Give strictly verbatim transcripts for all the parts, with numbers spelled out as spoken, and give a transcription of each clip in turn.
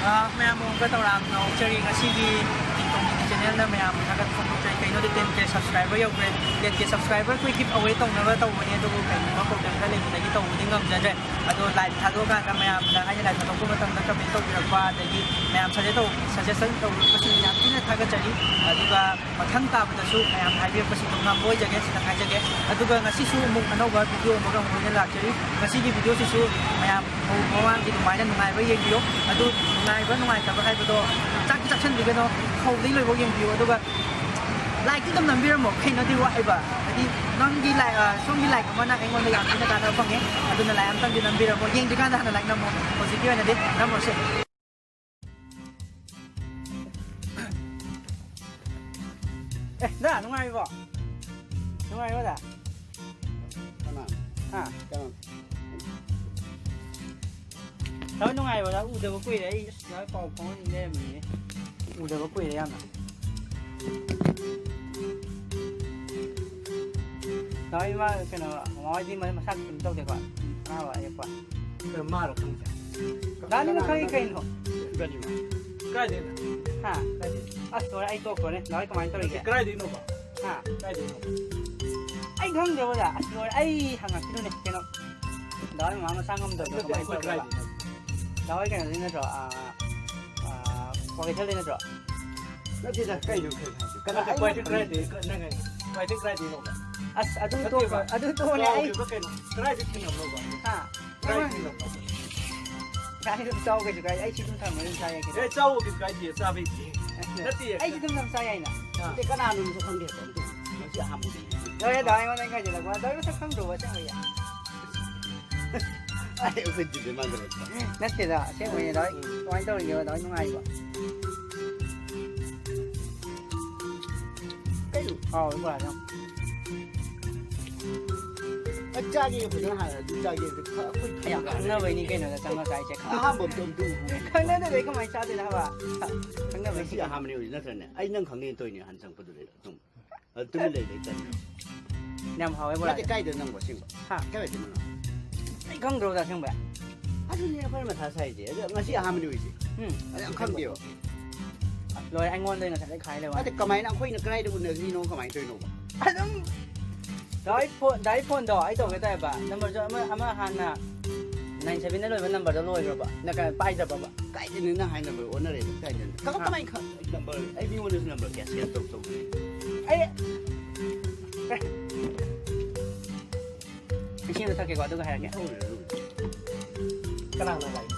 ꯑꯥ, ꯃꯌꯥꯝ ꯑꯃꯨꯛꯀ ꯇꯧꯔꯥꯝꯅ ꯑꯣꯛꯆꯔꯤ꯫ ꯉꯁꯤꯒꯤ ꯇꯤꯛꯇꯣꯛꯀꯤ ꯆꯦꯅꯦꯜꯗ ꯃꯌꯥꯝ ꯊꯥꯒꯠꯄ ꯐꯣꯡꯗꯣꯛꯆꯔꯤ꯫ ꯀꯩꯅꯣꯗꯤ ten K subscriber ꯌꯧꯈ꯭ꯔꯦ꯫ Ten K subscriber ꯑꯩꯈꯣꯏ give away ꯇꯧꯅꯕ ꯇꯧꯕꯅꯦ, ꯑꯗꯨꯕꯨ ꯀꯩꯒꯨꯝꯕ problem ꯈꯔ ꯂꯩꯕꯗꯒꯤ ꯇꯧꯕꯗꯤ ꯉꯝꯖꯗ꯭ꯔꯦ꯫ ꯑꯗꯣ live ꯊꯥꯗꯣꯛꯑꯀꯥꯟꯗ ꯃꯌꯥꯝꯅ ꯑꯩꯅ live ꯊꯥꯗꯣꯛꯄ ꯃꯇꯝꯗ comment ꯇꯧꯕꯤꯔꯛꯄ, ꯑꯗꯒꯤ ꯃꯌꯥꯝ suggest ꯇꯧ-, suggestion ꯇꯧꯕꯤꯔꯛꯄꯁꯤꯡ ꯌꯥꯝ ꯊꯤꯅ ꯊꯥꯒꯠꯆꯔꯤ꯫ ꯑꯗꯨꯒ ꯃꯊꯪ ꯇꯥꯕꯗꯁꯨ ꯃꯌꯥꯝ ꯍꯥꯏꯕꯤꯔꯛꯄꯁꯤꯡꯗꯣ ꯉꯝꯕ ꯑꯣꯏꯖꯒꯦ, ꯁꯤꯗ ꯍꯥꯏꯖꯒꯦ꯫ ꯑꯗꯨꯒ ꯉꯁꯤꯁꯨ ꯑꯃꯨꯛ ꯑꯅꯧꯕ video ꯑꯃꯒ ꯑꯃꯨꯛ ꯂꯣꯏꯅ ꯂꯥꯛꯆꯔꯤ꯫ ꯉꯁꯤꯒꯤ video ꯁꯤꯁꯨ ꯃꯌꯥꯝ ꯃꯃꯥꯡꯒꯤ ꯑꯗꯨꯃꯥꯏꯅ ꯅꯨꯡꯉꯥꯏꯕ ꯌꯦꯡꯕꯤꯌꯣ꯫ ꯑꯗꯨ ꯅꯨꯡꯉꯥꯏꯕ ꯅꯨꯡꯉꯥꯏꯇꯕ ꯍꯥꯏꯕꯗꯣ ꯆꯥꯛꯇꯤ ꯆꯥꯛꯁꯟꯕꯤꯒꯅꯣ, ꯍꯧꯕꯗꯒꯤ ꯂꯣꯏꯐꯥꯎ ꯌꯦꯡꯕꯤꯌꯨ꯫ ꯑꯗꯨꯒ like ꯇꯤ ꯑꯗꯨꯝ ꯅꯝꯕꯤꯔꯝꯃꯣ, ꯀꯩꯅꯣꯗꯤ ꯋꯥ ꯍꯥꯏꯕ, ꯍꯥꯏꯗꯤ ꯅꯪꯒꯤ like, ꯑ, ꯁꯣꯝꯒꯤ like ꯑꯃꯅ ꯑꯩꯉꯣꯟꯗ ꯌꯥꯝ ꯊꯤꯅ ꯀꯥꯟꯅꯕ ꯐꯪꯉꯦ꯫ ꯑꯗꯨꯅ like ꯑꯝꯇꯪꯗꯤ ꯅꯝꯕꯤꯔꯝꯃꯣ, ꯌꯦꯡꯗ꯭ꯔꯤꯀꯥꯟꯗ ꯍꯥꯟꯅ like ꯅꯝꯃꯣ꯫ ꯍꯧꯖꯤꯛꯀꯤ ꯑꯣꯏꯅꯗꯤ ꯅꯝꯃꯨꯔꯁꯦ꯫ ꯑꯦ, ꯗꯥ, ꯅꯨꯡꯉꯥꯏꯔꯤꯕꯣ? ꯅꯨꯡꯉꯥꯏꯔꯤꯕꯣ, ꯗꯥ? ꯀꯅꯥ? ꯍꯥ? ꯀꯅꯥ? ꯊꯕꯛ ꯅꯨꯡꯉꯥꯏꯔꯤꯕꯣ, ꯗꯥ? ꯎꯗꯕ ꯀꯨꯏꯔꯦ꯫ ꯑꯩ, ꯑꯁ, ꯗꯥ ꯄꯥꯎ ꯐꯥꯎꯅꯅꯤꯡ ꯂꯩꯔꯝꯃꯤꯅꯦ꯫ ꯎꯗꯕ ꯀꯨꯏꯔꯦ ꯌꯥꯝꯅ꯫ ꯗꯥ ꯏꯃꯥ, ꯀꯩꯅꯣ, ꯃꯃꯥ ꯍꯣꯏꯗꯤ ꯃ-, ꯃꯁꯥ ꯀꯩꯝ ꯇꯧꯗꯦꯀꯣ? ꯑꯅꯥꯕ ꯑꯌꯦꯛꯄ? ꯀꯩꯅꯣ ꯃꯥꯔꯣ ꯈꯪꯗꯦ꯫ ꯗꯥ ꯅꯪ ꯈꯪꯉꯤ ꯀꯩꯅꯣ? ꯏꯕꯥꯅꯤꯃ꯫ ꯀꯥꯏꯗꯩꯅꯣ? ꯍꯥ? ꯀꯥꯏꯗꯩꯅꯣ? ꯑꯁ, ꯂꯣꯏꯔꯦ, ꯑꯩ ꯇꯣꯛꯈ꯭ꯔꯣꯅꯦ꯫ ꯗꯥ ꯍꯣꯏ ꯀꯃꯥꯏꯅ ꯅꯠꯇꯦ, ꯇꯧꯔꯤꯒꯦ? ꯀꯥꯏꯗꯩꯅꯣꯕ? ꯍꯥ? ꯀꯥꯏꯗꯩꯅꯣ? ꯑꯩ ꯈꯪꯗ꯭ꯔꯕꯣ, ꯗꯥ? ꯑꯁ, ꯂꯣꯏꯔꯦ, ꯑꯩ ꯍꯪꯉꯛꯈꯤꯗꯣꯏꯅꯦ꯫ ꯀꯩꯅꯣ, ꯗꯥ ꯍꯣꯏ ꯃꯃꯥ ꯃꯁꯥ ꯉꯝꯗꯕꯗꯣ ꯅꯠꯇꯦ, ꯀꯃꯥꯏꯅ ꯑꯩꯈꯣꯏ ꯇꯧꯒꯦꯕ? ꯀꯥꯏꯗꯩꯅꯣ? ꯗꯥ ꯍꯣꯏ ꯀꯩꯅꯣꯗꯤ ꯅꯠꯇ꯭ꯔꯣ? ꯑꯥ, ꯑꯥ, ꯀ꯭ꯋꯥꯀꯩꯊꯦꯜꯗꯩ ꯅꯠꯇ꯭ꯔꯣ? ꯅꯠꯇꯦꯗ, ꯀꯩꯅꯣ, ꯀꯩꯅꯣ ꯍꯥꯏꯁꯦ? ꯀꯅꯥ, ꯅꯠꯇꯦ, ꯑꯩ ꯀ꯭ꯋꯥꯀꯩꯊꯦꯜ ꯅꯠꯇꯦ꯫ ꯀꯥꯏꯗꯩ, ꯅꯪ ꯍꯥꯏ-, ꯀ꯭ꯋꯥꯀꯩꯊꯦꯜ ꯀꯥꯏꯗꯩꯅꯣꯕ? ꯑꯁ, ꯑꯗꯨ ꯅꯠꯇꯦꯕ, ꯇꯣꯛꯈ꯭ꯔꯣ, ꯑꯗꯨ ꯇꯣꯛꯑꯣꯅꯦ, ꯑꯩ ꯀꯥꯎꯈꯤꯕ ꯀꯩꯅꯣ? ꯀꯗꯥꯏꯗꯩ ꯊꯦꯡꯅꯕꯅꯣꯕ? ꯍꯥ? ꯀꯗꯥꯏꯗꯩ ꯊꯦꯡꯅꯕꯅꯣꯕ? ꯌꯥꯔꯦ, ꯑꯗꯨꯝ ꯆꯥꯎ, ꯀꯩꯁꯨ ꯀꯥꯏꯗꯦ꯫ ꯑꯩ ꯁꯤ ꯑꯗꯨꯝ ꯊꯝꯃꯒ ꯑꯗꯨꯝ ꯆꯥ ꯌꯥꯏ ꯀꯩꯅꯣ꯫ ꯑꯦ, ꯆꯥꯎꯑꯣ, ꯀꯩꯁꯨ ꯀꯥꯏꯗꯦ, ꯆꯥꯕꯩꯗꯤ꯫ ꯑꯦ, ꯅꯠꯇꯦ꯫ ꯑꯩ ꯁꯤ ꯑꯗꯨꯝ ꯊꯝ ꯆꯥ ꯌꯥꯏꯅ꯫ ꯑꯥ꯫ ꯅꯠꯇꯦ, ꯀꯅꯥꯅꯣꯁꯨ ꯈꯪꯗꯦꯕ, ꯑꯗꯨ ꯉꯁꯤ ꯑꯍꯥꯟꯕꯅꯦ꯫ ꯂꯣꯏꯔꯦ, ꯗꯥ ꯑꯩꯉꯣꯟꯗ ꯉꯥꯏꯁꯤꯜꯂꯛꯄ꯫ ꯗꯥ ꯃꯁꯛ ꯈꯪꯗ꯭ꯔꯣꯕ ꯑꯁꯦꯡꯕꯒꯤ? ꯑꯩ ꯑꯩꯈꯣꯏ ꯗꯤꯗꯤ ꯃꯥꯟꯗꯕ꯫ ꯅꯠꯇꯦꯗ, ꯑꯁꯦꯡꯕꯩꯅꯦ, ꯗꯥ꯫ ꯎꯝ꯫ ꯀꯃꯥꯏꯅ ꯇꯧꯔꯤꯒꯦꯕ, ꯗꯥ? ꯅꯨꯡꯉꯥꯏꯔꯤꯕꯣ? ꯀꯩꯅꯣ? ꯍꯥꯎꯋꯦ, ꯕꯣꯔꯥꯁꯦ ꯌꯥꯝ꯫ ꯑꯩ ꯆꯥꯒꯦ, ꯐꯖꯅ ꯍꯥꯏꯔ ꯑꯗꯨ ꯆꯥꯒꯦ꯫ ꯑꯩꯈꯣꯏ ꯑꯩ ꯌꯥꯝ ꯈꯪꯅꯕꯩꯅꯤ ꯀꯩꯅꯣꯗ ꯆꯪꯉ ꯆꯥꯏꯁꯦ꯫ ꯑꯍꯥꯟꯕ ꯑꯝꯇ ꯑꯝꯇ ꯎꯕ꯫ ꯈꯪꯅꯗꯕꯩ ꯀꯃꯥꯏꯅ ꯆꯥꯗꯣꯏꯅꯣ ꯍꯥꯏꯕ? ꯈꯪꯅꯕꯩ ꯉꯁꯤ ꯑꯍꯥꯟꯕꯅꯦ ꯍꯧꯖꯤꯛ ꯅꯠꯇ꯭ꯔꯅꯦ? ꯑꯩ ꯅꯪ ꯈꯪꯅꯩ ꯇꯧꯔꯤꯅꯦ ꯍꯥꯟꯅ ꯆꯪꯉꯛꯄꯗꯨꯗꯩ ꯑꯗꯨꯝ꯫ ꯑꯗꯨ ꯇꯨꯃꯤꯟ ꯂꯩ ꯂꯩ ꯇꯟꯅ꯫ ꯌꯥꯝ ꯍꯥꯎꯋꯦ ꯕꯣꯔꯥ꯫ ꯅꯠꯇꯦ, ꯀꯥꯏꯗ ꯅꯪꯕꯣ ꯑꯁꯦꯡꯕ? ꯍꯥ? ꯀꯥꯏꯋꯥꯏꯗꯅꯣ ꯅꯪ? ꯑꯩ ꯈꯪꯗ꯭ꯔꯣ ꯑꯁꯦꯡꯕ? ꯑꯗꯨꯅꯦ ꯑꯩꯈꯣꯏꯅ ꯃꯊꯥ ꯁꯥꯏꯁꯦ꯫ ꯑꯗꯣ ꯉꯁꯤ ꯑꯍꯥꯟꯕꯅꯤ ꯑꯣꯏꯁꯦ꯫ ꯎꯝ꯫ ꯑꯗꯣ ꯌꯥꯝ ꯈꯪꯗꯦꯕ꯫ ꯂꯣꯏꯔꯦ, ꯑꯩꯉꯣꯟꯗ ꯉꯁꯥꯏꯗꯩ ꯈꯥꯏ ꯂꯩ ꯋꯥꯅꯤ꯫ ꯑꯗ ꯀꯃꯥꯏꯅ ꯑꯩꯈꯣꯏꯅ ꯀꯗꯥꯏꯗ ꯎꯅꯈ꯭ꯔꯤꯅꯣ, ꯀꯃꯥꯏꯅ ꯇꯧꯔꯤꯅꯣꯕ? ꯑꯗꯨꯝ ꯗꯥꯏ ꯐꯣꯟ, ꯗꯥꯏ ꯐꯣꯟꯗꯣ ꯑꯩ ꯇꯧꯒꯦ ꯇꯧꯋꯦꯕ꯫ ꯅꯝꯕꯔꯁꯨ ꯑꯃ, ꯑꯃ ꯍꯥꯟꯅ nine seven ꯗ ꯂꯣꯏꯕ ꯅꯝꯕꯔꯗꯣ ꯂꯣꯏꯈ꯭ꯔꯕ꯫ ꯅꯪ ꯀ-, ꯄꯥꯏꯗ꯭ꯔꯕꯕ? ꯀꯥꯏꯗꯩꯅꯣ ꯅꯪ ꯍꯥꯏ ꯅꯝꯕꯔ ꯑꯣꯟꯅꯔꯦ? ꯀꯥꯏꯗꯩꯅꯣ? ꯀꯃ-, ꯍꯥ? ꯀꯃꯥꯏꯅ ꯈꯪ-, ꯅꯝꯕꯔ, ꯑꯩ ꯃꯤꯉꯣꯟꯗꯁꯨ ꯅꯝꯕꯔ ꯀꯌꯥ ꯁꯦꯚ ꯇꯧ-, ꯇꯧꯗꯦ꯫ ꯑꯩ, ꯑꯦ꯫ ꯏꯁꯤꯡꯗꯣ ꯊꯛꯀꯦꯀꯣ, ꯑꯗꯨꯒ ꯍꯥꯏꯔꯛꯀꯦ꯫ ꯊꯛꯎꯔꯦ ꯑꯗꯨꯕꯨꯗꯤ꯫ ꯀꯅꯥ ꯀꯅꯥ ꯂꯥꯛꯏꯅꯣ?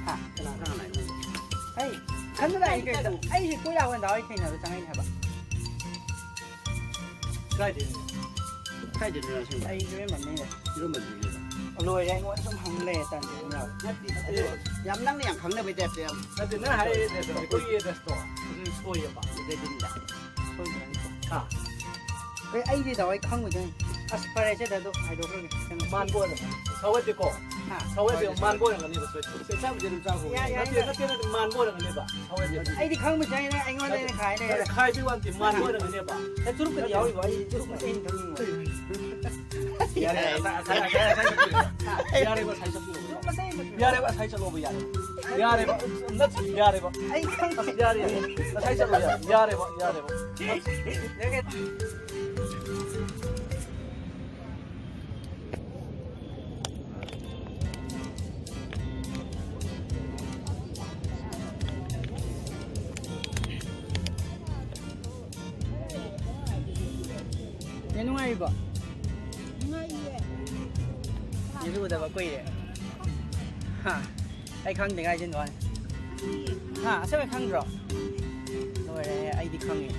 ꯍꯥ? ꯀꯅꯥ ꯀꯅꯥ ꯂꯥꯛꯏꯅꯣ? ꯑꯩ ꯏꯊꯟꯗ ꯂꯥꯛꯏ ꯀꯩꯅꯣ꯫ ꯑꯩꯁꯦ ꯀꯣꯏ ꯂꯥꯛꯄ ꯗꯥ ꯍꯣꯏ ꯊꯦꯡꯅꯕ ꯆꯪꯉꯛꯏꯅꯦ ꯍꯥꯏꯕ꯫ ꯀꯥꯏꯗꯩꯅꯣ? ꯀꯥꯏꯗꯩꯅꯣ ꯑꯁꯦꯡꯕ? ꯑꯩ ꯏꯔꯣꯏꯕꯝꯅꯤꯅꯦ꯫ ꯏꯔꯣꯏꯕꯝꯗꯩꯅꯦꯕ꯫ ꯂꯣꯏꯔꯦ, ꯑꯩꯉꯣꯟꯗ ꯁꯨꯝ ꯍꯪ ꯂꯩꯔꯦ, ꯇꯟꯗꯦ ꯑꯗꯨꯝ ꯌꯥꯎꯔꯦ꯫ ꯅꯠꯇꯦ, ꯑꯗꯨ ꯌꯥꯝ ꯅꯪꯅ ꯌꯥꯝ ꯈꯪꯅꯕꯩ ꯇꯥꯏꯞꯇ ꯌꯥꯝ ꯅꯠꯇꯦ, ꯅꯪ ꯍꯥꯏꯔꯛꯏ address ꯇꯣ, ꯑꯩꯈꯣꯏꯒꯤ address ꯇꯣ, ꯑꯗꯨ ꯁꯣꯏꯌꯦꯕ꯫ ꯑꯗꯨꯗꯩꯗꯨꯅꯤꯗ꯫ ꯁꯣꯏꯗ꯭ꯔꯦ꯫ ꯍꯥ? ꯑꯦ, ꯑꯩꯗꯤ ꯗꯥ ꯍꯣꯏ ꯈꯪꯉꯣꯏꯗꯣꯏꯅꯤ꯫ ꯑꯁ, ꯐꯔꯦ, ꯁꯦ, ꯑꯗꯨ ꯍꯥꯏꯗꯣꯛꯈ꯭ꯔꯒꯦ꯫ ꯀꯩꯅꯣ? ꯃꯥꯟꯕ ꯑꯣꯏꯔꯝꯒꯅꯤ꯫ ꯁꯧꯍꯠꯇꯦꯀꯣ? ꯍꯥ? ꯁꯧꯍꯠꯇꯦ, ꯃꯥꯟꯕ ꯑꯣꯏꯔꯝꯒꯅꯤꯕ, ꯁꯣꯏꯗꯅ꯫ ꯁꯦ, ꯆꯥꯕꯨꯗꯤ ꯑꯗꯨꯝ ꯆꯥꯈꯣ꯫ ꯌꯥ, ꯌꯥ, ꯅꯠꯇꯦ, ꯌꯥ꯫ ꯅꯠꯇꯦ, ꯅꯠꯇꯦ, ꯃꯥꯟꯕ ꯑꯣꯏꯔꯝꯒꯅꯦꯕ꯫ ꯁꯧꯍꯠꯇꯦ꯫ ꯑꯩꯗꯤ ꯈꯪꯕ ꯆꯥꯏꯅ ꯑꯩꯉꯣꯟꯗ ꯑꯩꯅ ꯈꯥꯏ ꯂꯩꯔꯦ꯫ ꯈꯥꯏꯕꯤ ꯋꯥꯟꯇꯤ, ꯃꯥꯟꯕ ꯑꯣꯏꯔꯝꯒꯅꯦꯕ꯫ ꯑꯦ, ꯆꯨꯔꯨꯞꯀꯗꯤ ꯌꯥꯎꯔꯤꯕꯣ? ꯑꯩ ꯆꯨꯔꯨꯞ ꯃꯁꯤꯡ ꯈꯪꯅꯤꯡꯕ꯫ ꯌꯥꯔꯦ, ꯌꯥꯔꯦ, ꯉꯁꯥꯏ, ꯉꯁꯥꯏ, ꯉꯁꯥꯏ ꯆꯠꯄꯤꯔꯣ꯫ ꯌꯥꯔꯦꯕ, ꯉꯁꯥꯏ ꯆꯠꯄꯤꯔꯣ꯫ ꯆꯨꯔꯨꯞ ꯃꯁꯤꯡ ꯈꯪꯅꯤꯡꯕ꯫ ꯌꯥꯔꯦꯕ, ꯉꯁꯥꯏ ꯆꯠꯂꯣꯕ, ꯌꯥꯔꯦ꯫ ꯌꯥꯔꯦꯕ, ꯅꯠꯇꯦ, ꯌꯥꯔꯦꯕ꯫ ꯑꯩ ꯈꯪꯗꯦ꯫ ꯑꯁ, ꯌꯥꯔꯦ꯫ ꯉꯁꯥꯏ ꯆꯠꯂꯣ, ꯌꯥꯔꯦ꯫ ꯌꯥꯔꯦꯕ, ꯌꯥꯔꯦꯕ꯫ ꯅꯦ, ꯅꯨꯡꯉꯥꯏꯔꯤꯕꯣ? ꯅꯨꯡꯉꯥꯏꯔꯤꯌꯦ꯫ ꯅꯦꯁꯨ ꯎꯗꯕ ꯀꯨꯏꯔꯦ꯫ ꯍꯥ? ꯑꯩ ꯈꯪꯗꯦ ꯀꯥꯏ ꯆꯦꯟꯈ꯭ꯔꯣ ꯍꯥꯏꯅꯣ? ꯍꯥ? ꯑꯁꯦꯡꯕꯩ ꯈꯪꯗ꯭ꯔꯣ? ꯂꯣꯏꯔꯦꯍꯦ, ꯑꯩꯗꯤ ꯈꯪꯉꯦ꯫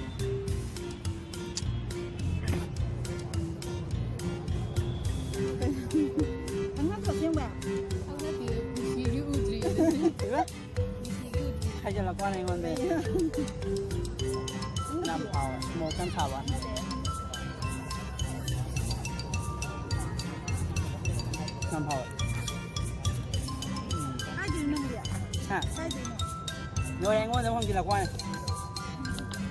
ꯈꯪꯅꯗ꯭ꯔꯣ ꯑꯁꯦꯡꯕ? ꯈꯪꯅꯗꯤꯌꯦ, ꯅꯨꯡꯁꯤꯒꯤ ꯎꯗ꯭ꯔꯤ꯫ ꯀꯩꯕ? ꯅꯨꯡꯁꯤꯒꯤ ꯎꯗ꯭ꯔꯤ꯫ ꯍꯥꯏꯖꯜꯂꯛꯄ ꯋꯥꯅꯤ ꯑꯩꯉꯣꯟꯗ꯫ ꯌꯥꯝ ꯍꯥꯎꯋꯦ, ꯃꯣꯔꯣꯛ ꯀꯟꯅ ꯁꯥꯕ꯫ ꯌꯥꯝ ꯍꯥꯎꯋꯦ꯫ ꯎꯝ꯫ ꯀꯥꯏꯗꯩꯅꯣ ꯅꯪꯗꯤ? ꯍꯥ? ꯀꯥꯏꯗꯩꯅꯣ? ꯂꯣꯏꯔꯦ, ꯑꯩꯉꯣꯟꯗ ꯑꯃꯨꯛ ꯍꯪꯖꯤꯜꯂꯛꯄ ꯋꯥꯅꯤ꯫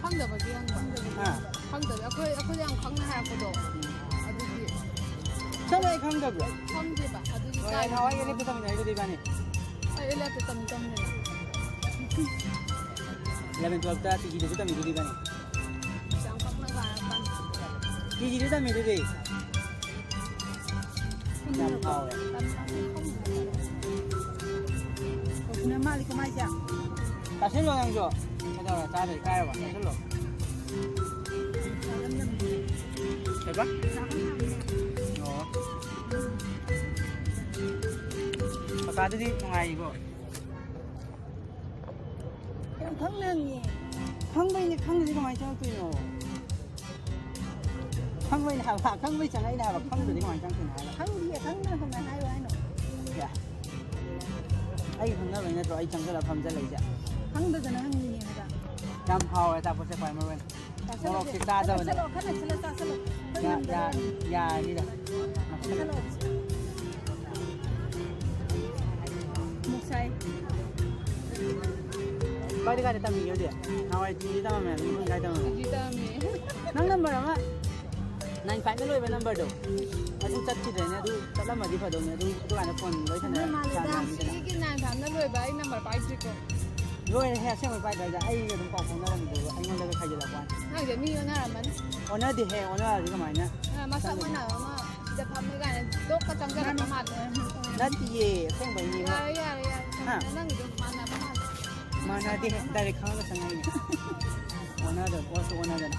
ꯈꯪꯗꯕꯒꯤ ꯍꯪꯕ꯫ ꯍꯥ? ꯈꯪꯗꯕ꯫ ꯑꯩꯈꯣꯏ, ꯑꯩꯈꯣꯏꯗ ꯌꯥꯝ ꯈꯪꯅ ꯍꯥꯏꯔꯛꯄꯗꯣ꯫ ꯎꯝ꯫ ꯑꯗꯨꯒꯤ꯫ ꯅꯪ ꯑꯩ ꯈꯪꯗꯕ꯭ꯔꯣ? ꯈꯪꯗꯦꯕ꯫ ꯑꯗꯨꯒꯤ ꯍꯣꯏ, ꯅꯍꯥꯟꯋꯥꯏ ꯑꯦꯂꯦꯛꯇ ꯇꯝꯃꯤꯟꯅꯔꯤꯗꯨꯗꯤ ꯏꯕꯥꯅꯤ꯫ ꯑꯩ ꯑꯦꯂꯦꯛꯇ ꯇꯝꯃꯤ ꯇꯝꯗꯅ꯫ ꯏꯂꯦꯚꯦꯟ ꯇꯨꯌꯦꯜꯞꯇ ꯇꯤꯖꯤꯗꯁꯨ ꯇꯝꯃꯤꯗꯨꯗꯤ ꯏꯕꯥꯅꯤ꯫ ꯌꯥꯝ ꯄꯛꯅ ꯒꯥꯔꯛꯄꯅꯤ꯫ ꯇꯤꯖꯤꯗ ꯇꯝꯃꯤꯗꯨꯗꯤ꯫ ꯌꯥꯝ ꯐꯥꯎꯋꯦ꯫ ꯀꯣꯐꯤꯅ ꯃꯥꯜꯂꯤ ꯀꯃꯥꯏꯁꯦ? ꯆꯥꯁꯤꯜꯂꯣ ꯅꯪꯁꯨ꯫ ꯀꯩꯗꯧꯔꯦ? ꯆꯥꯗ꯭ꯔꯗꯤ ꯀꯥꯏꯔꯕ? ꯆꯥꯁꯤꯜꯂꯣ꯫ ꯀꯩꯕ? ꯑꯣ꯫ ꯀꯀꯥꯗꯨꯗꯤ ꯅꯨꯡꯉꯥꯏꯔꯤꯕꯣ? ꯌꯥꯝ ꯈꯪꯅ ꯍꯪꯉꯦ꯫ ꯈꯪꯕꯩꯅꯦ, ꯈꯪꯗ꯭ꯔꯗꯤ ꯀꯃꯥꯏꯅ ꯆꯪꯉꯛꯇꯣꯏꯅꯣ? ꯈꯪꯕꯩꯅꯦ ꯍꯥꯏꯕ, ꯈꯪꯕꯩ ꯆꯪꯉꯛꯏꯅꯦ ꯍꯥꯏꯕ, ꯈꯪꯗ꯭ꯔꯗꯤ ꯀꯃꯥꯏꯅ ꯆꯪꯉꯛꯇꯣꯏꯅꯣ ꯍꯥꯏꯕ? ꯈꯪꯗꯤꯌꯦ, ꯈꯪꯗꯅ ꯀꯃꯥꯏꯅ ꯍꯥꯏꯌꯣ ꯍꯥꯏꯅꯣ? ꯌꯥ꯫ ꯑꯩ ꯈꯪꯅꯕꯩ ꯅꯠꯇ꯭ꯔꯣ ꯑꯩ ꯆꯪꯁꯤꯜꯂ ꯐꯝꯖꯜꯂꯛꯏꯁꯦ? ꯈꯪꯗꯗꯅ ꯍꯪꯉꯤꯅꯦ ꯍꯥꯏꯕ꯫ ꯌꯥꯝ ꯍꯥꯎꯋꯦ ꯑꯆꯥꯄꯣꯠꯁꯦ ꯈ꯭ꯋꯥꯏ ꯃꯔꯨ ꯑꯣꯏꯅ꯫ ꯆꯥꯁꯜꯂꯣ, ꯃꯣꯔꯣꯛꯁꯦ ꯆꯥꯗꯕꯅꯦ꯫ ꯆꯥꯁꯜꯂꯣ, ꯈꯔ ꯅꯛꯁꯤꯜꯂ ꯆꯥꯁꯜꯂꯣ꯫ ꯌꯥ-, ꯌꯥ-, ꯌꯥꯔꯅꯤꯗ꯫ ꯆꯥꯁꯜꯂꯣ꯫ ꯑꯃꯨꯛ ꯁꯥꯏ꯫ ꯀꯥꯏꯗ ꯀꯥꯏꯗ ꯇꯝꯃꯤꯒꯦ ꯍꯧꯖꯤꯛ? ꯅꯍꯥꯟꯋꯥꯏ ꯇꯤꯖꯤ ꯇꯝꯃꯝꯃꯦ, ꯑꯗꯨꯝ ꯀꯥꯏ ꯇꯝꯃꯝꯃꯦ? ꯇꯤꯖꯤ ꯇꯝꯃꯦ꯫ ꯅꯪ ꯅꯝꯕꯔ ꯑꯃ ꯅꯥꯏꯟ ꯐꯥꯏꯚꯅ ꯂꯣꯏꯕ ꯅꯝꯕꯔꯗꯣ, ꯑꯗꯨ ꯆꯠꯈꯤꯗ꯭ꯔꯦꯅꯦ, ꯑꯗꯨ ꯆꯠꯂꯝꯃꯗꯤ ꯐꯗꯧꯅꯦ, ꯑꯗꯨ, ꯑꯗꯨꯀꯥꯟꯗ ꯐꯣꯟ ꯋꯥꯔꯤ ꯁꯥꯟꯅ-, ꯅꯣꯏ ꯃꯥꯜꯂꯦꯗ꯫ ꯁꯥꯟꯅꯔꯝꯃꯤꯗꯅ꯫ ꯁꯤꯒꯤ ꯅꯥꯏꯟ ꯐꯥꯏꯚꯅ ꯂꯣꯏꯕ ꯑꯩ ꯅꯝꯕꯔ ꯄꯥꯏꯗ꯭ꯔꯤꯀꯣ꯫ ꯂꯣꯏꯔꯦꯍꯦ, ꯑꯁꯦꯡꯕꯩ ꯄꯥꯏꯗ꯭ꯔꯥ ꯍꯥꯏꯁꯦ? ꯑꯩꯒ ꯑꯗꯨꯝ ꯄꯥꯎ ꯐꯥꯎꯅꯔꯝꯃꯤꯗꯨꯕꯨ ꯑꯩꯉꯣꯟꯗꯒ ꯈꯥꯏꯖꯤꯜꯂꯛꯄ ꯋꯥꯅꯤ꯫ ꯅꯪꯁꯦ ꯃꯤ ꯑꯣꯟꯅꯔꯝꯃꯅꯤ꯫ ꯑꯣꯟꯅꯗꯦꯍꯦ, ꯑꯣꯟꯅꯔꯗꯤ ꯀꯃꯥꯏꯅ? ꯑ, ꯃꯁꯛ ꯃꯥꯟꯅꯕ ꯑꯃ ꯁꯤꯗ ꯐꯝꯃꯤ ꯀꯥꯏꯅ ꯗꯣꯛꯀ ꯆꯪꯁꯤꯜꯂꯛꯄ ꯃꯥꯜꯂꯦ꯫ ꯅꯠꯇꯤꯌꯦ, ꯑꯁꯦꯡꯕꯩꯅꯦ꯫ ꯌꯥꯔꯦ, ꯌꯥꯔꯦ, ꯌꯥꯔꯦ꯫ ꯍꯥ? ꯅꯪꯒꯤꯗꯣ ꯃꯥꯟꯅꯕ ꯃꯥꯜꯂꯦ꯫ ꯃꯥꯟꯅꯗꯦ, ꯗꯥꯏꯔꯦꯛ ꯈꯪꯉꯒ ꯆꯪꯉꯛꯏꯅꯦ꯫ ꯑꯣꯟꯅꯗ-, ꯄꯣꯠꯁꯨ ꯑꯣꯟꯅꯗꯅ꯫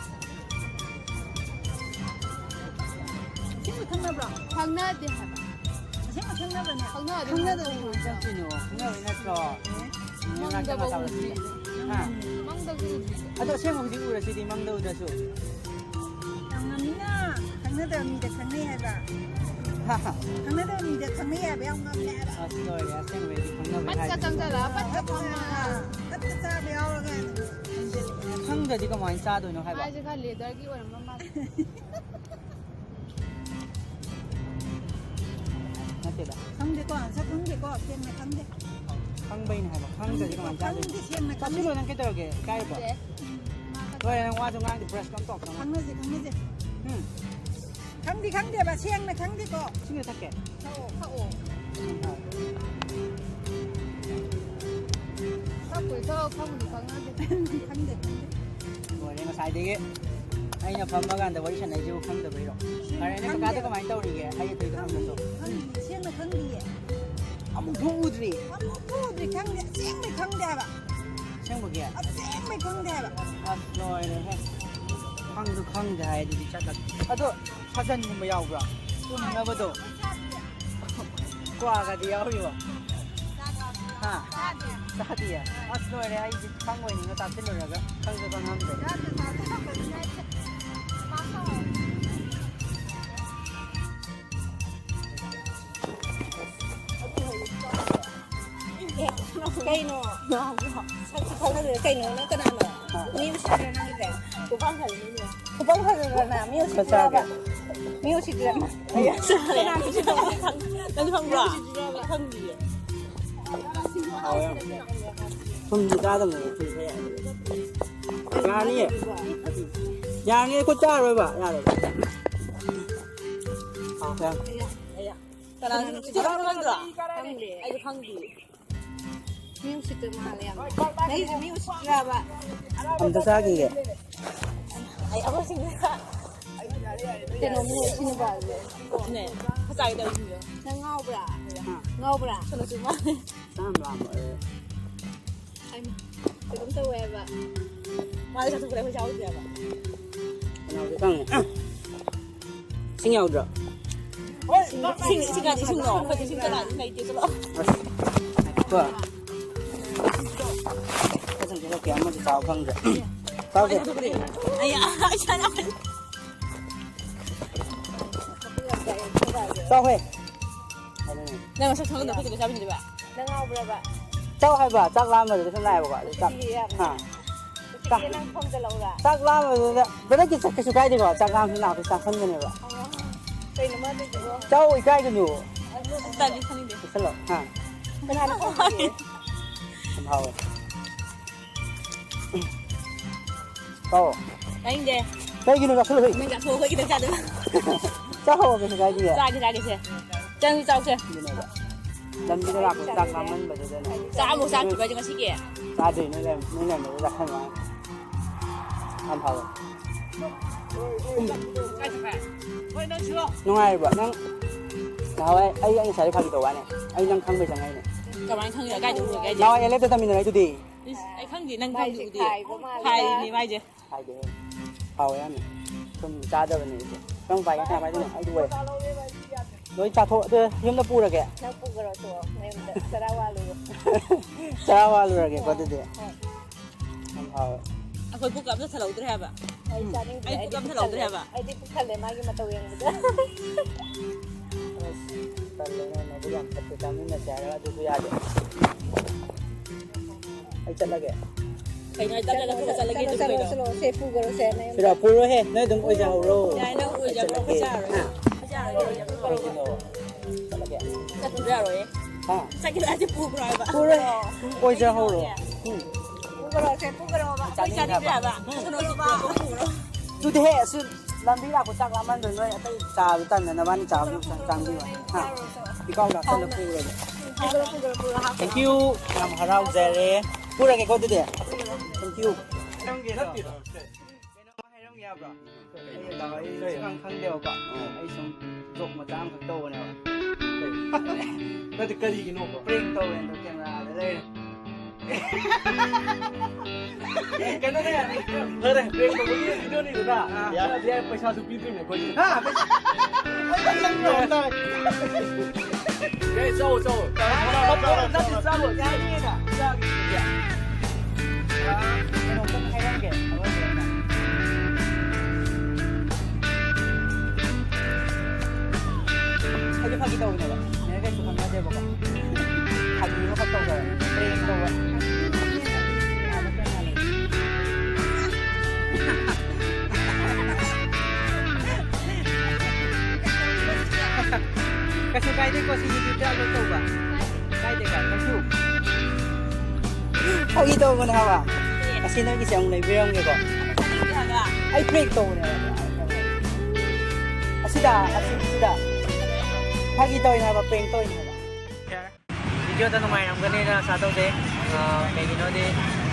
ꯑꯁꯦꯡꯕ ꯈꯪꯅꯕ꯭ꯔꯣ? ꯈꯪꯅꯗꯦ ꯍꯥꯏꯕ꯫ ꯑꯁꯦꯡꯕ ꯈꯪꯅꯕ꯭ꯔꯅꯦ? ꯈꯪꯅꯗꯦ ꯈꯪꯅꯗꯕ ꯍꯥꯏꯕ꯫ ꯀꯃꯥꯏꯅ ꯆꯪꯉꯛꯇꯣꯏꯅꯣ? ꯈꯪꯅꯕꯩ ꯅꯠꯇ꯭ꯔꯣ? ꯃꯪꯗꯐꯥꯎ ꯎꯗ꯭ꯔꯤ꯫ ꯍꯥ? ꯃꯪꯗꯁꯨ ꯎꯗ꯭ꯔꯤ꯫ ꯑꯗꯣ ꯑꯁꯦꯡꯕ ꯍꯧꯖꯤꯛ ꯎꯔꯁꯤꯗꯤ ꯃꯪꯗ ꯎꯗ꯭ꯔꯁꯨ꯫ ꯌꯥꯝ ꯉꯝꯃꯤꯅ, ꯈꯪꯅꯗꯕ ꯃꯤꯗ ꯈꯪꯅꯩ ꯍꯥꯏꯕ꯫ ꯍꯥ ꯍꯥ꯫ ꯈꯪꯅꯗꯕ ꯃꯤꯗ ꯈꯪꯅꯩ ꯍꯥꯏꯕ, ꯌꯥꯝ ꯉꯝꯃꯦ ꯍꯥꯏꯕ꯫ ꯑꯁ, ꯂꯣꯏꯔꯦ, ꯑꯁꯦꯡꯕꯩꯗꯤ ꯈꯪꯅꯕꯩ ꯄꯠꯀ ꯍꯥꯏꯗꯨꯗꯤ꯫ ꯆꯪꯁꯤꯜꯂꯛꯑ, ꯄꯠꯀ ꯐꯝꯃꯒ꯫ ꯄꯠꯀ ꯆꯥꯕ ꯌꯥꯎꯔꯒ꯫ ꯈꯪꯗ꯭ꯔꯗꯤ ꯀꯃꯥꯏꯅ ꯆꯥꯗꯣꯏꯅꯣ ꯍꯥꯏꯕ? ꯃꯥꯏꯁꯦ ꯈꯔ ꯂꯦꯗꯔꯒꯤ ꯑꯣꯏꯔꯝꯕ ꯃꯥꯜꯂꯦ꯫ ꯅꯠꯇꯦꯗ꯫ ꯈꯪꯗꯦꯀꯣ, ꯁꯛ ꯈꯪꯗꯦꯀꯣ, ꯁꯦꯡꯅ ꯈꯪꯗꯦ꯫ ꯈꯪꯕꯩꯅꯦ ꯍꯥꯏꯕ, ꯈꯪꯗ꯭ꯔꯗꯤ ꯀꯃꯥꯏꯅ ꯆꯥꯗꯣꯏꯅꯣ? ꯈꯪꯗꯦ, ꯁꯦꯡꯅ ꯈꯪꯗꯦ꯫ ꯆꯥꯁꯤꯜꯂꯣ, ꯅꯪ ꯀꯩꯗꯧꯔꯒꯦ? ꯏꯀꯥꯏꯔꯤꯕꯣ? ꯅꯠꯇꯦ꯫ ꯎꯝ, ꯃꯥ ꯈꯛ ꯂꯣꯏꯔꯦ, ꯅꯪ ꯋꯥꯁꯨ ꯉꯥꯡꯗꯦ, ꯕ꯭ꯔꯁꯀ ꯑꯝ ꯇꯧꯔꯛꯇꯅ꯫ ꯈꯪꯅꯁꯦ, ꯈꯪꯅꯁꯦ꯫ ꯎꯝ꯫ ꯈꯪꯗꯤ ꯈꯪꯗꯦꯕ, ꯁꯦꯡꯅ ꯈꯪꯗꯦꯀꯣ꯫ ꯏꯁꯤꯡꯗ ꯊꯛꯀꯦ꯫ ꯊꯛꯑꯣ꯫ ꯊꯛꯑꯣ꯫ ꯀꯞꯄꯣꯏ, ꯀꯞꯄ ꯈꯪꯕꯨꯗꯤ ꯈꯪꯅꯗꯦ꯫ ꯈꯪꯗꯦ, ꯈꯪꯗꯦ꯫ ꯂꯣꯏꯔꯦ, ꯉꯁꯥꯏꯗꯒꯤ ꯑꯩꯅ ꯐꯝꯕ ꯀꯥꯟꯗ ꯋꯥꯔꯤ ꯁꯥꯟꯅꯩꯁꯤꯕꯨ ꯈꯪꯗꯕꯩꯔꯣ? ꯐꯔꯦꯅꯦ, ꯀꯀꯥꯗꯣ ꯈꯪꯗꯦ꯫ ꯀꯃꯥꯏꯅ ꯇꯧꯔꯤꯒꯦ? ꯑꯩ ꯑꯇꯩꯗꯣ ꯈꯪꯗ꯭ꯔꯁꯨ꯫ ꯈꯪꯗꯦ, ꯁꯦꯡꯅ ꯈꯪꯗꯤꯌꯦ꯫ ꯑꯃꯨꯛ ꯐꯥꯎ ꯎꯗ꯭ꯔꯤ꯫ ꯑꯃꯨꯛ ꯐꯥꯎ ꯎꯗ꯭ꯔꯤ, ꯈꯪꯗꯦ, ꯑꯁꯦꯡꯕꯩ ꯈꯪꯗꯦ ꯍꯥꯏꯕ꯫ ꯑꯁꯦꯡꯕꯒꯤ? ꯑꯁꯦꯡꯕꯩ ꯈꯪꯗꯦ ꯍꯥꯏꯕ꯫ ꯑꯁ, ꯂꯣꯏꯔꯦꯍꯦ꯫ ꯈꯪꯁꯨ ꯈꯪꯗꯦ ꯍꯥꯏ ꯑꯗꯨꯗꯤ ꯆꯠꯂꯒꯦ꯫ ꯑꯗꯣ ꯁꯥꯖꯟꯒꯨꯝꯕ ꯌꯥꯎꯕ꯭ꯔꯥ? ꯇꯨꯝꯅꯕꯗꯣ? ꯀ꯭ꯋꯥꯒꯗꯤ ꯌꯥꯎꯔꯤꯕꯣ? ꯍꯥ? ꯆꯥꯗꯤꯌꯦ꯫ ꯑꯁ, ꯂꯣꯏꯔꯦ, ꯑꯩꯗꯤ ꯈꯪꯉꯣꯏꯅꯤꯅ ꯆꯥꯁꯤꯜꯂꯨꯔꯒ ꯈꯪꯁꯨ ꯈꯪꯉꯝꯗ꯭ꯔꯦ꯫ ꯀꯩꯅꯣ? ꯁꯛꯁꯨ ꯈꯪꯅꯗꯅ ꯀꯩꯅꯣ? ꯅꯪ ꯀꯅꯥꯅꯣ? ꯃꯤ ꯎꯁꯤꯠꯇ꯭ꯔꯤꯔꯣ ꯅꯪꯒꯤꯁꯦ? ꯈꯨꯄꯥꯛ ꯐꯖꯅ ꯃꯤ ꯎꯁꯤꯠꯇ꯭ꯔꯕ? ꯆꯥꯛ ꯆꯥꯒꯦ꯫ ꯃꯤ ꯎꯁꯤꯠꯇ꯭ꯔꯕ? ꯅꯪ ꯈꯪꯕ꯭ꯔꯣ? ꯈꯪꯗꯤꯌꯦ꯫ ꯍꯥꯎꯋꯦ ꯌꯥꯝ꯫ ꯊꯨꯝꯗꯤ ꯆꯥꯗꯕꯅꯦ, ꯊꯨꯝ ꯈꯔ ꯌꯥꯛꯑꯦ꯫ ꯌꯥꯔꯅꯤꯌꯦ꯫ ꯌꯥꯔꯅꯤ, ꯑꯩ ꯈꯨꯠ ꯆꯥꯔꯣꯏꯕ꯫ ꯌꯥꯔꯣꯏꯕ꯫ ꯍꯥꯎꯋꯦ ꯌꯥꯝ꯫ ꯀꯅꯥꯅꯣ? ꯁꯤ ꯈꯪꯗ꯭ꯔꯣ? ꯈꯪꯗꯦ꯫ ꯑꯩꯁꯨ ꯈꯪꯗꯤꯌꯦ꯫ ꯃꯤ ꯎꯁꯤꯠꯇꯕ ꯃꯥꯜꯂꯦ ꯌꯥꯝ꯫ ꯅꯪꯁꯦ ꯃꯤ ꯎꯁꯤꯠꯇ꯭ꯔꯕ? ꯑꯝꯇ ꯆꯥꯈꯤꯒꯦ꯫ ꯑꯩ ꯑꯩꯈꯣꯏ ꯁꯤꯡꯗ ꯀꯩꯅꯣ ꯃꯤ ꯎꯁꯤꯠꯇꯕ ꯍꯥꯏꯁꯦ꯫ ꯅꯦ, ꯉꯁꯥꯏ ꯇꯧꯔꯤꯁꯤꯡꯗꯣ꯫ ꯅꯪ ꯉꯥꯎꯕ꯭ꯔꯥ? ꯍꯥ? ꯉꯥꯎꯕ꯭ꯔꯥ? ꯀꯩꯅꯣꯁꯨ ꯃꯥꯜꯂꯦ꯫ ꯆꯥꯝ ꯂꯥꯝꯕ, ꯑꯦ꯫ ꯍꯩꯃꯥ, ꯀꯩꯅꯣꯝ ꯇꯧꯋꯦ ꯍꯥꯏꯕ꯫ ꯃꯥꯗꯤ ꯆꯥꯊꯣꯛꯈ꯭ꯔꯦ, ꯑꯩꯈꯣꯏ ꯆꯥꯍꯧꯗ꯭ꯔꯦ ꯍꯥꯏꯕ꯫ ꯀꯅꯥ ꯍꯧꯖꯤꯛ ꯈꯪꯉꯤ? ꯏꯁꯤꯡ ꯌꯥꯎꯗ꯭ꯔꯣ? ꯏꯁꯤꯡ, ꯏꯁꯤꯡ, ꯏꯁꯤꯡ ꯀꯥꯏꯗ ꯏꯁꯤꯡꯅꯣ? ꯑꯩꯈꯣꯏꯗꯤ ꯏꯁꯤꯡ ꯀꯅꯥ ꯂꯩꯇꯦ, ꯆꯠꯂꯣ꯫ ꯑꯁ, ꯉꯥꯏꯈꯣꯀꯣ꯫ ꯈꯔ ꯆꯪꯁꯤꯜꯂꯛꯀꯦ, ꯑꯃꯁꯨ ꯆꯥꯕ ꯐꯪꯗ꯭ꯔꯦ꯫ ꯆꯥꯎꯁꯦ꯫ ꯑꯩ, ꯑꯩ, ꯑꯩ, ꯑꯩ, ꯆꯥꯎꯍꯦ꯫ ꯅꯪ ꯃꯁꯛ ꯈꯪꯗꯕ ꯑꯩꯈꯣꯏ ꯆꯠꯂ ꯆꯥꯃꯤꯟꯅꯗꯣꯏꯕ? ꯅꯪ ꯉꯥꯎꯕ꯭ꯔꯕ? ꯆꯥꯎ ꯍꯥꯏꯕ, ꯆꯥꯛ ꯂꯥꯝꯕꯗꯨꯗ ꯁꯨꯝ ꯂꯥꯛꯑꯦꯕꯀꯣ꯫ ꯑꯗꯨ ꯆꯥꯛ, ꯎꯁꯤꯠꯇꯤꯌꯦ ꯌꯥꯝꯅ꯫ ꯑꯥ꯫ ꯎꯁꯤꯠꯇꯤꯌꯦ ꯅꯪ ꯊꯣꯡꯖꯜꯂꯛꯎꯔꯥ? ꯆꯥꯛ ꯂꯥꯝꯕꯗꯨꯗ, ꯕ꯭ꯔꯗꯔ ꯀꯩꯁꯨ, ꯀꯩꯁꯨ ꯀꯥꯏꯗꯦꯀꯣ, ꯆꯥꯛ ꯂꯥꯝꯕꯁꯨ ꯂꯥꯛꯄꯁꯨ ꯆꯥꯁꯟꯕꯅꯦꯕ꯫ ꯑꯣ꯫ ꯀꯩꯅꯣ ꯃꯥ ꯇꯧꯏꯁꯤꯕꯣ? ꯆꯥꯎ, ꯏꯀꯥꯏꯒꯅꯨ꯫ ꯑꯁ, ꯇꯜꯂꯤ, ꯈꯪꯅꯤꯡꯗꯦ꯫ ꯆꯥꯁꯜꯂꯣ, ꯍꯥ꯫ ꯀꯅꯥꯅ ꯈꯪꯗꯤꯌꯦ? ꯌꯥꯝ ꯍꯥꯎꯋꯦ꯫ ꯆꯥꯎ꯫ ꯇꯥꯅꯤꯡꯗꯦ꯫ ꯀꯩꯒꯤꯅꯣ ꯆꯥꯁꯜꯂꯨ ꯍꯦ? ꯅꯪ ꯆꯥꯊꯣꯛꯑꯣ, ꯑꯩꯈꯣꯏ ꯈꯤꯇꯪ ꯆꯥꯗꯣꯏꯕ꯫ ꯆꯥꯍꯧꯑꯣ, ꯀꯩꯁꯨ ꯀꯥꯏꯗꯤꯌꯦ꯫ ꯆꯥꯒꯦ, ꯆꯥꯒꯦꯁꯦ꯫ ꯆꯪꯁꯨ ꯆꯥꯎꯁꯦ꯫ ꯑꯗꯨꯅꯦꯕ꯫ ꯂꯝꯕꯤꯗ ꯂꯥꯛꯄꯗ ꯆꯥꯛ ꯂꯥꯝꯃꯟꯕꯗꯨꯗꯅꯦ꯫ ꯆꯥꯛ ꯑꯃꯨꯛ ꯆꯥꯈꯤꯕ ꯍꯥꯏꯁꯦ ꯉꯁꯤꯒꯤ? ꯆꯥꯗ꯭ꯔꯤ, ꯅꯣꯏ ꯂꯩꯔꯝ-, ꯅꯣꯏ ꯂꯩꯔꯝꯕꯗꯨꯗ ꯆꯥꯁꯟꯕ ꯋꯥꯅꯤ꯫ ꯌꯥꯝ ꯐꯕ꯫ ꯀꯥꯏ ꯆꯠꯈ꯭ꯔꯦ? ꯍꯣꯏ, ꯅꯪ ꯁꯤꯂꯣ꯫ ꯅꯨꯡꯉꯥꯏꯔꯤꯕꯣ? ꯅꯪ ꯅꯍꯥꯟꯋꯥꯏ ꯑꯩ, ꯑꯩ ꯉꯁꯥꯏꯗꯩ ꯐꯥꯒꯤ ꯇꯧꯕ ꯋꯥꯅꯤ꯫ ꯑꯩ ꯅꯪ ꯈꯪꯕꯩ ꯆꯪꯉꯛꯏꯅꯦ꯫ ꯀꯃꯥꯏꯅ ꯈꯪꯉꯤꯅꯣ? ꯀꯥꯏꯗ ꯎꯔꯒꯦ ꯍꯥꯏꯁꯦ? ꯅꯍꯥꯟꯋꯥꯏ ꯑꯦꯜ ꯑꯦꯐꯇ ꯇꯝꯃꯤꯟꯅꯔꯛꯏꯗꯨꯗꯤ꯫ ꯏꯁ, ꯑꯩ ꯈꯪꯗꯦ, ꯅꯪ ꯈꯪꯗꯦ ꯎꯗꯤ꯫ ꯈꯥꯏꯕ ꯃꯥꯜꯂꯦ꯫ ꯈꯥꯏꯔꯤꯅꯦ ꯃꯥꯏꯁꯦ꯫ ꯍꯥꯏꯗꯦꯍꯦ꯫ ꯍꯥꯎꯋꯦ ꯌꯥꯝꯅ꯫ ꯁꯨꯝ ꯆꯥꯗꯕꯅꯦ ꯑꯩꯁꯦ꯫ ꯀꯔꯝ ꯄꯥꯏꯒꯦ? ꯀꯅꯥ ꯄꯥꯏꯗꯣꯏꯅꯣ? ꯑꯩꯗꯤ ꯑꯣꯏ꯫ ꯂꯣꯏ ꯆꯥꯊꯣꯛ-, ꯑꯗꯨ ꯌꯨꯝꯗ ꯄꯨꯔꯒꯦ꯫ ꯅꯪ ꯄꯨꯈ꯭ꯔꯣ ꯇꯣ, ꯅꯌꯨꯝꯗ ꯆꯔꯥ ꯋꯥꯜꯂꯨꯔꯣ꯫ ꯆꯔꯥ ꯋꯥꯜꯂꯨꯔꯒꯦꯀꯣ ꯑꯗꯨꯗꯤ꯫ ꯍꯣꯏ꯫ ꯌꯥꯝ ꯍꯥꯎꯋꯦ꯫ ꯑꯩꯈꯣꯏ ꯄꯨꯛꯀ ꯑꯝꯇ ꯊꯜꯍꯧꯗ꯭ꯔꯦ ꯍꯥꯏꯕ꯫ ꯑꯩ ꯎꯝ꯫ ꯆꯥꯅꯤꯡꯗ꯭ꯔꯦ, ꯑꯩ ꯑꯩꯗꯤ ꯄꯨꯛ ꯑꯝ ꯄꯨꯛ ꯊꯜꯍꯧꯗ꯭ꯔꯦ ꯊꯜꯂꯦ꯫ ꯍꯥꯏꯕ꯫ ꯑꯩꯗꯤ ꯄꯨꯛ ꯊꯜꯂꯦ ꯃꯥꯒꯤ ꯃꯇꯧ ꯌꯦꯡꯕꯗ꯫ ꯑꯁ, ꯇꯜꯂꯦꯅꯦ, ꯃꯕꯨꯛ ꯌꯥꯝ ꯐꯠꯇꯦ, ꯆꯥꯃꯤꯟꯅꯁꯦ ꯍꯥꯏꯔꯒ ꯑꯗꯨꯁꯨ ꯌꯥꯗꯦ꯫ ꯑꯩ ꯆꯠꯂꯒꯦ꯫ ꯀꯩꯅꯣ ꯍꯥꯏ ꯇꯞꯅ ꯂꯧꯊꯣꯛꯑ ꯆꯠꯂꯒꯦ ꯆꯠꯂꯣ, ꯑꯗꯨ ꯆꯠꯂꯣ, ꯀꯩꯗꯧꯕ? ꯆꯠꯂꯣ, ꯁꯦ ꯄꯨꯈ꯭ꯔꯣ, ꯁꯦ, ꯅꯌꯨꯝꯗ꯫ ꯁꯤꯗ ꯄꯨꯔꯣꯏꯍꯦ, ꯅꯣꯏ ꯑꯗꯨꯝ ꯑꯣꯏꯖꯍꯧꯔꯣ꯫ ꯌꯥꯏ, ꯅꯪ ꯑꯣꯏꯖꯔꯣ, ꯑꯩ ꯑꯩꯈꯣꯏ ꯆꯠꯂꯒꯦ꯫ ꯆꯥꯔꯣꯏ꯫ ꯍꯥ? ꯑꯩꯈꯣꯏ ꯆꯥꯔꯣꯏ, ꯑꯣꯏꯖꯔꯣ, ꯑꯩꯈꯣꯏ ꯆꯥꯔꯣꯏ꯫ ꯀꯩꯒꯤꯅꯣ? ꯆꯠꯂꯒꯦ꯫ ꯆꯠꯇ꯭ꯔꯁꯨ ꯌꯥꯔꯣꯏꯌꯦ꯫ ꯍꯥ? ꯆꯠꯈꯤꯗꯣ ꯍꯥꯏꯁꯦ ꯄꯨꯈ꯭ꯔꯣ ꯍꯥꯏꯕ꯫ ꯄꯨꯔꯣꯏ꯫ ꯑꯣꯏꯖꯍꯧꯔꯣ꯫ ꯎꯝ꯫ ꯄꯨꯈ꯭ꯔꯣ, ꯁꯦ ꯄꯨꯈ꯭ꯔꯣꯕ꯫ ꯑꯩꯈꯣꯏ ꯆꯥꯅꯤꯡꯗꯦ ꯆꯥꯅꯤꯡꯗꯦ ꯍꯥꯏꯕ꯫ ꯍꯥꯏꯕ꯫ ꯀꯩꯅꯣꯁꯨ ꯄꯨꯈ꯭ꯔꯣ꯫ ꯑꯗꯨꯗꯤ ꯍꯦ, ꯑꯁꯤ ꯂꯝꯕꯤ ꯂꯥꯛꯄ ꯆꯥꯛ ꯂꯥꯝꯃꯟꯗ꯭ꯔꯣ? ꯅꯣꯏ ꯑꯇꯩ ꯆꯥꯕ ꯇꯟꯗꯅꯕꯅꯤ, ꯆꯥꯕꯗꯨ ꯈꯤꯇꯪ ꯆꯥꯕꯤꯌꯨ꯫ ꯍꯥ? ꯄꯤꯈꯥꯎ ꯂꯥꯛꯁꯜꯂ ꯄꯨꯔꯒꯦ꯫ Thank you꯫ ꯌꯥꯝ ꯍꯔꯥꯎꯖꯔꯦ꯫ ꯄꯨꯔꯒꯦꯀꯣ ꯑꯗꯨꯗꯤ꯫ Thank you꯫ ꯀꯩꯅꯣꯝ ꯍꯥꯏꯔꯝꯒꯦ ꯍꯥꯏꯕ꯭ꯔꯣ? ꯑꯩ ꯁꯨꯝ ꯈꯪꯗꯦꯕꯀꯣ꯫ ꯑꯩ ꯁꯨꯝ joke ꯃꯆꯥ ꯑꯃꯈꯛ ꯇꯧꯕꯅꯦꯕ꯫ ꯅꯠꯇꯦ, ꯀꯔꯤꯒꯤꯅꯣꯕ? Prank ꯇꯧꯋꯦ ꯑꯗꯣ camera ꯑꯥꯗ ꯂꯩꯔꯦ꯫ ꯀꯩꯅꯣꯅꯦ, ꯐꯔꯦ, prank ꯇꯧꯕꯒꯤ video ꯅꯤꯗꯅ꯫ ꯑꯥ꯫ ꯌꯥꯔꯦ, ꯌꯥꯔꯦ, ꯄꯩꯁꯥꯁꯨ ꯄꯤꯗ꯭ꯔꯤꯅꯦ ꯑꯩꯈꯣꯏꯗꯤ꯫ ꯍꯥ? ꯑꯩ ꯅꯪ ꯌꯥꯝ ꯇꯥꯔꯦ꯫ ꯑꯦ, ꯆꯥꯎ, ꯆꯥꯎ꯫ ꯅꯠꯇꯦ, ꯆꯥꯎ, ꯌꯥꯅꯤꯅ꯫ ꯆꯥꯒꯦ꯫ ꯑꯥ, ꯀꯩꯅꯣꯝꯇꯪ ꯍꯥꯏꯔꯝꯒꯦ, ꯑꯔꯣꯏꯕ ꯑꯣꯏꯅ꯫ ꯑꯩꯁꯨ ꯐꯥꯒꯤ ꯇꯧꯕꯅꯦꯕ꯫ ꯅꯦꯅꯦ ꯀꯩꯁꯨ ꯈꯪꯅꯗꯦꯕꯀꯣ꯫ ꯐꯥꯒꯤ ꯑꯃꯈꯛ ꯇꯧꯖꯕꯅꯦ꯫ Prank ꯇꯧꯕ꯫ ꯀꯩꯁꯨ ꯀꯥꯏꯗꯦꯀꯣ, ꯁꯤ YouTube ꯇ upload ꯇꯧꯕ꯫ ꯀꯥꯏꯗꯦꯀꯣ, ꯀꯩꯁꯨ꯫ ꯐꯥꯒꯤ ꯇꯧꯕꯅꯦ ꯍꯥꯏꯕ꯫ ꯑꯁꯤ ꯅꯪꯒꯤꯁꯦ ꯑꯃꯨꯛ ꯂꯩꯕꯤꯔꯝꯒꯦꯀꯣ꯫ ꯑꯩ prank ꯇꯧꯕꯅꯦ ꯍꯥꯏꯕ꯫ ꯑꯁꯤꯗ, ꯑꯁꯤ, ꯁꯤꯗ꯫ ꯐꯥꯒꯤ ꯇꯧꯔꯤꯅꯦ ꯍꯥꯏꯕ, prank ꯇꯧꯔꯤꯅꯦ ꯍꯥꯏꯕ꯫ ꯚꯤꯗꯤꯑꯣꯗ ꯅꯨꯡꯉꯥꯏꯔꯝꯒꯅꯤꯅ ꯑꯥꯁꯥ ꯇꯧꯖꯩ꯫ ꯑ, ꯀꯩꯒꯤꯅꯣꯗꯤ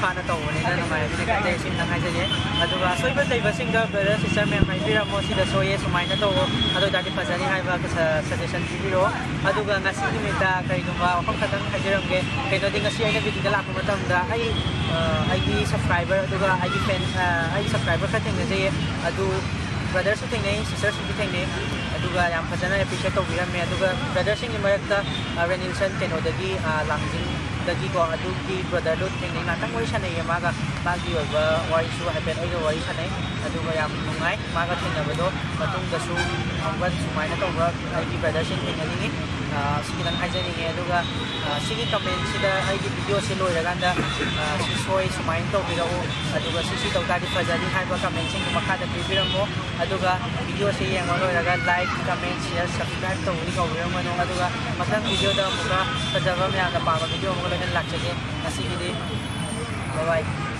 ꯍꯥꯟꯅ ꯇꯧꯕꯅꯤꯅ ꯅꯨꯡꯉꯥꯏꯔꯝꯒꯅꯤ ꯈꯟꯖꯩ꯫ ꯁꯤꯝꯇꯪ ꯍꯥꯏꯖꯒꯦ꯫ ꯑꯗꯨꯒ ꯑꯁꯣꯏꯕ ꯂꯩꯕꯁꯤꯡꯗ brother sister ꯃꯌꯥꯝ ꯍꯥꯏꯕꯤꯔꯝꯃꯣ, ꯁꯤꯗ ꯁꯣꯏꯌꯦ, ꯁꯨꯃꯥꯏꯅ ꯇꯧꯋꯣ, ꯑꯗꯨ ꯑꯣꯏꯇꯥꯔꯗꯤ ꯐꯖꯅꯤ ꯍꯥꯏꯕ ꯁ-, suggestion ꯄꯤꯕꯤꯔꯛꯑꯣ꯫ ꯑꯗꯨꯒ ꯉꯁꯤ ꯅꯨꯃꯤꯠꯇ ꯀꯔꯤꯒꯨꯝꯕ ꯋꯥꯐꯝ ꯈꯛꯇꯪ ꯍꯥꯏꯖꯔꯝꯒꯦ꯫ ꯀꯩꯅꯣꯗꯤ ꯉꯁꯤ ꯑꯩꯅ meetingꯗ ꯂꯥꯛꯄ ꯃꯇꯝꯗ ꯑꯩ, ꯑ, ꯑꯩꯒꯤ subscriber ꯑꯗꯨꯒ ꯑꯩꯒꯤ fan, ꯑ, ꯑꯩꯒꯤ subscriber ꯈꯔ ꯊꯦꯡꯅꯖꯩꯌꯦ꯫ ꯑꯗꯨ brotherꯁꯨ ꯊꯦꯡꯅꯩ, sisterꯁꯨ ꯊꯦꯡꯅꯩ꯫ ꯑꯗꯨꯒ ꯌꯥꯝ ꯐꯖꯅ appreciate ꯇꯧꯕꯤꯔꯝꯃꯦ꯫ ꯑꯗꯨꯒ brotherꯁꯤꯡꯒꯤ ꯃꯔꯛꯇ, ꯑ, ꯔꯦꯅꯤꯜꯁꯟ ꯀꯩꯅꯣꯗꯒꯤ, ꯑ, ꯂꯥꯡꯖꯤꯡꯗꯒꯤꯀꯣ, ꯑꯗꯨꯒꯤ brotherꯗꯣ ꯊꯦꯡꯅꯩ꯫ ꯉꯥꯛꯇꯪ ꯋꯥꯔꯤ ꯁꯥꯟꯅꯩꯌꯦ ꯃꯥꯒ꯫ ꯃꯥꯒꯤ ꯑꯣꯏꯕ ꯋꯥꯔꯤꯁꯨ ꯍꯥꯏꯐꯦꯠ ꯑꯩꯒ ꯋꯥꯔꯤ ꯁꯥꯟꯅꯩ꯫ ꯑꯗꯨꯒ ꯌꯥꯝ ꯅꯨꯡꯉꯥꯏ ꯃꯥꯒ ꯊꯦꯡꯅꯕꯗꯣ꯫ ꯃꯇꯨꯡꯗꯁꯨ ꯑꯃꯨꯛꯀ ꯁꯨꯃꯥꯏꯅ ꯇꯧꯕ ꯑꯩꯒꯤ brotherꯁꯤꯡ ꯊꯦꯡꯅꯅꯤꯡꯉꯤ꯫ ꯑ, ꯁꯤ ꯈꯤꯇꯪ ꯍꯥꯏꯖꯅꯤꯡꯉꯦ꯫ ꯑꯗꯨꯒ, ꯑ, ꯁꯤꯒꯤ commentꯁꯤꯗ ꯑꯩꯒꯤ videoꯁꯤ ꯂꯣꯏꯔꯀꯥꯟꯗ, ꯑ, ꯁꯤ ꯁꯣꯏ ꯁꯨꯃꯥꯏꯅ ꯇꯧꯕꯤꯔꯛꯎ, ꯑꯗꯨꯒ ꯁꯤ ꯁꯤ ꯇꯧ ꯇꯥꯔꯗꯤ ꯐꯖꯅꯤ ꯍꯥꯏꯕ commentꯁꯤꯡꯗꯨ ꯃꯈꯥꯗ ꯄꯤꯕꯤꯔꯝꯃꯣ꯫ ꯑꯗꯨꯒ videoꯁꯤ ꯌꯦꯡꯕ ꯂꯣꯏꯔꯒ like, comment, share, subscribe ꯇꯧꯕꯗꯤ ꯀꯥꯎꯕꯤꯔꯝꯒꯅꯨ꯫ ꯑꯗꯨꯒ ꯃꯊꯪ videoꯗ ꯑꯃꯨꯛꯀ ꯐꯖꯕ ꯃꯌꯥꯝꯅ ꯄꯥꯝꯕ video ꯑꯃꯒ ꯂꯣꯏꯅꯅ ꯂꯥꯛꯆꯒꯦ꯫ ꯉꯁꯤꯒꯤꯗꯤ bye bye꯫